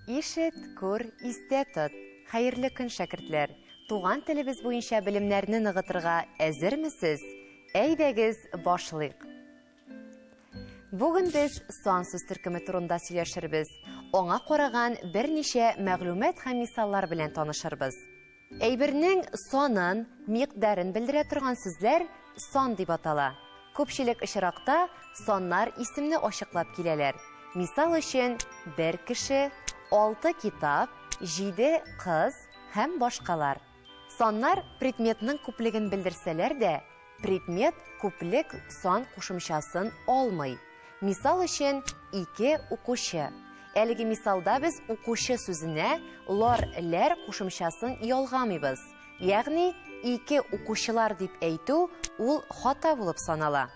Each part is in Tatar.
Ишет, күр, истә тот. Хәерле көн, шәкертләр! Туган телебез буенча белемнәрне ныгытырга әзермесез? Әйдәгез, башлыйк! Бүген без сан сүз төркеме турында сөйләшербез. Аңа караган берничә мәгълүмат һәм мисаллар белән танышырбыз. Әйбернең санын, микъдарын белдерә торган сүзләр сан дип атала. Күпчелек очракта саннар исемне ачыклап киләләр. Мисал өчен, бер кеше, алты китап, җиде кыз һәм башкалар. Саннар предметның күплеген белдерсәләр дә, предмет күплек сан кушымчасын алмый. Мисал өчен, ике укучы. Әлеге мисалда без укучы сүзенә лар, ләр кушымчасын ялгамыйбыз. Ягъни ике укучылар дип әйтү ул хата булып санала.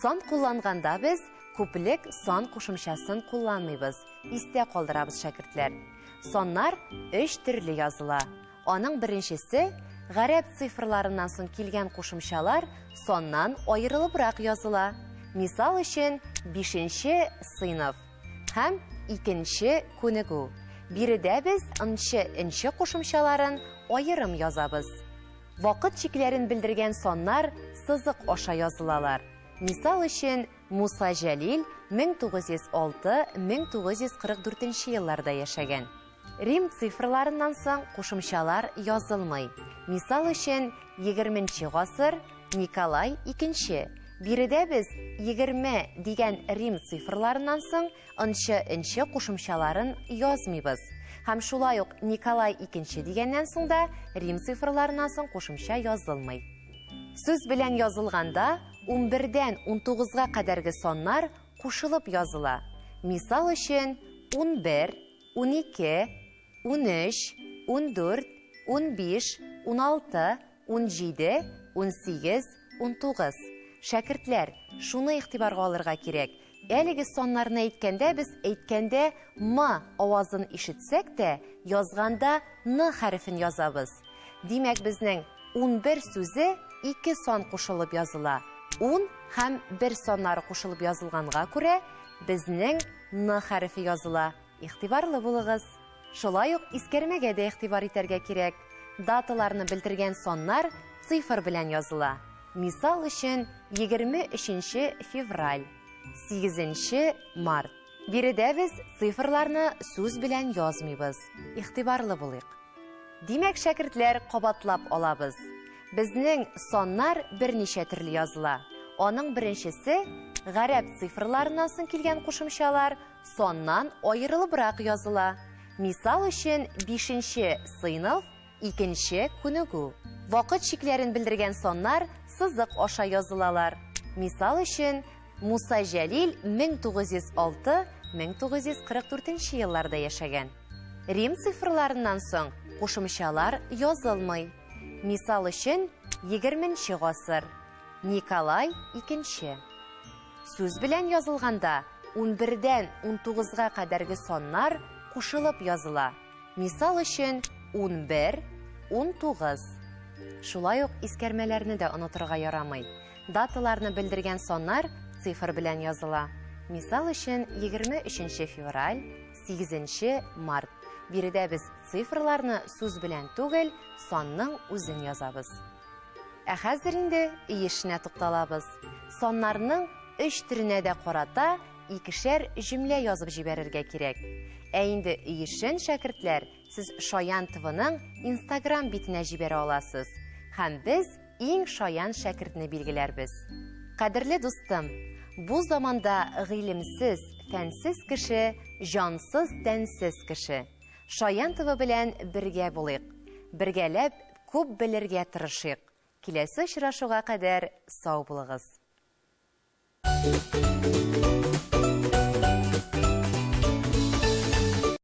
Сан кулланганда без күплек сан кушымчасын кулланмыйбыз. Истә калдырабыз, шәкертләр. Саннар өч төрле языла. Аның беренчесе, гарәп цифрларыннан соң килгән кушымчалар саннан аерылыбрак языла. Мисал өчен, бишенче сыйныф һәм икенче күнегү. Биредә без нчы, нче кушымчаларын аерым язабыз. Вакыт чикләрен белдергән саннар сызык аша язылалар. Мисал өчен, Муса Җәлил 1906-1944 елларда яшәгән. Рим цифрларыннан соң кушымчалар язылмый. Мисал өчен, егерменче гасыр, Николай икенче. Биредә без 20 дигән рим цифрларыннан соң нчы, нче кушымчаларын язмыйбыз. Һәм шулай ук Николай икенче дигәннән соң да рим цифрларыннан соң кушымча язылмый. Сүз белән язылганда унбердән унтугызга кадәрге саннар кушылып языла. Мисал өчен, 11, 12, 13, 14, 15, 16, 17, 18, 19. Шәкертләр, шуны игътибарга алырга кирәк, әлеге саннарны әйткәндә без әйткәндә М авазын ишетсәк тә, язганда Н хәрефен язабыз. Димәк, безнең 11 сүзе ике сан кушылып языла. Ун һәм бер саннары кушылып язылганга күрә, безнең Н хәрефе языла. Игътибарлы булыгыз! Шулай ук искәрмәгә дә игътибар итәргә кирәк. Даталарны белдергән саннар цифр белән языла. Мисал өчен, 23 нче февраль, 8 нче март. Биредә без цифрларны сүз белән язмыйбыз. Игътибарлы булыйк. Димәк, шәкертләр, кабатлап алабыз. Безнең саннар берничә төрле языла. Аның беренчесе, гарәп цифрларыннан соң килгән кушымчалар саннан аерылыбрак языла. Мисал өчен, бишенче сыйныф, икенче күнегү. Вакыт чикләрен белдергән саннар сызык аша язылалар. Мисал өчен, Муса Җәлил 1906-1944 елларда яшәгән. Рим цифрларыннан соң кушымчалар язылмый. Мисал өчен, егерменче гасыр, Николай икенче. Сүз белән язылганда унбердән унтугызга кадәрге саннар кушылып языла. Мисал өчен, 11, 19. Шулай ук искәрмәләрне дә онытырга ярамый. Даталарны белдергән саннар цифр белән языла. Мисал өчен, 23 нче февраль, 8 нче март. Биредә без цифрларны сүз белән түгел, санның үзен язабыз. Ә хәзер инде өй эшенә тукталабыз. Саннарның өч төренә дә карата икешәр җөмлә язып җибәрергә кирәк. Ә инде өй эшен, шәкертләр, сез Шаян ТВның Инстаграм битенә җибәрә аласыз. Һәм без иң шаян шәкертне билгеләрбез. Кадерле дустым, бу заманда гыйлемсез, фәнсез кеше, җансыз, тәнсез кеше. Шаян ТВ белән бергә булыйк. Бергәләп күп белергә тырышыйк. Киләсе очрашуга кадәр сау булыгыз.